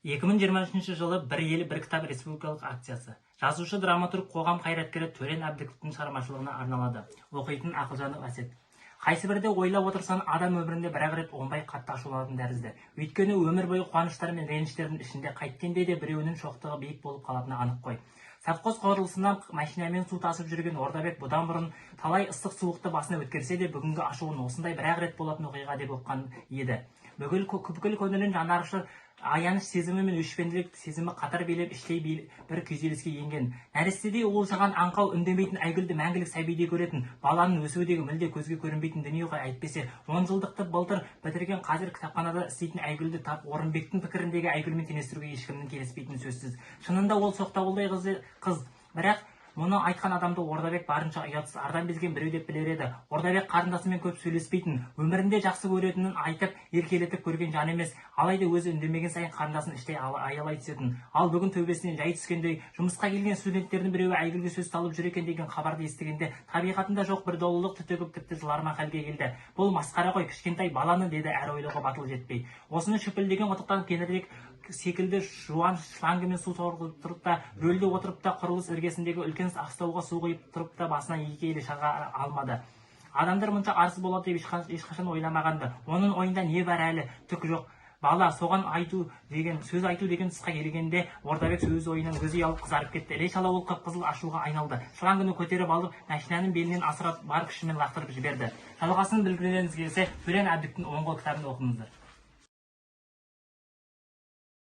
2023 жылы «Бір ел, бір кітап» республикалық акциясы жазушы, драматург, қоғам қайраткері Төлен Әбдіковтің шығармашылығына арналады. Оқитын Ақылжанов Әсет. Қайсы бірде ойлап отырсаң, адам өмірінде бір-ақ рет оңбай қатты ашуланатын тәрізді. Өйткені өмір бойы қуаныштар мен реніштердің ішінде қайткенде де біреуінің шоқтығы биік болып қалатыны анық қой. Совхоз құрылысынан машинамен су тасып жүрген Ордабек бұдан бұрын талай ыстық суықты басына өткерсе де, бүгінгі ашуын осындай бір-ақ рет болатын оқиға деп ұққан еді. Бүкіл көңілін жанаршы аяныш сезімі мен өшпенділік сезімі қатар билеп, іштей бір күйзеліске енген. Нәрестедей уылжыған, аңқау, үндемейтін Айгүлді мәңгілік сәбидей көретін. Баланың өсуі мүлде көзге көрінбейтін дүние ғой, әйтпесе 10 жылдықты былтыр бітірген, қазір кітапханада істейтін Айгүлді тап Орынбектің пікіріндегі Айгүлмен теңестіруге ешкімнің келіспейтіні сөзсіз. Шынында ол соқтауылдай қыз, бірақ мұны айтқан адамды Ордабек барынша ұятсыз, ардан безген біреу деп білер еді. Ордабек қарындасымен көп сөйлеспейтін, өмірінде жақсы көретінін айтып, еркелетіп көрген жан емес. Алайда өзі үндемеген сайын қарындасын іштей аялай түсетін. Ал бүгін төбесінен жай түскендей, жұмысқа келген студенттердің біреуі Айгүлге сөз салып жүр екен деген хабарды естігенде, табиғатында жоқ бір долылық түтігіп, тіпті жыларман халге келді. «Бұл масқара ғой, кішкентай баланы», — деді әрі ойлауға батыл жетпей. Осыны шүпілдеген құдықтан кеңірдек секілді жуан шлангымен су сорғызып тұрып та, рөлде отырып та, құрылыс іргесіндегі үлкен астауға су құйып тұрып та басынан екі елі шыға алмады. Адамдар мұнша арсыз болады деп ешқашан ойламаған-ды. Оның ойында не бар әлі? Түк жоқ, бала, соған айту деген, сөз айту деген тұсқа келгенде, Ордабек өз ойынан өзі ұялып, қызарып кетті. Іле шала ол қып-қызыл ашуға айналды. Шлангыны көтеріп алып, машинаның белінен асыра бар күшімен лақтырып жіберді. Жалғасын білгілеріңіз келсе, Төлен Әбдіктің «Оң қол» кітабын оқыңыздар.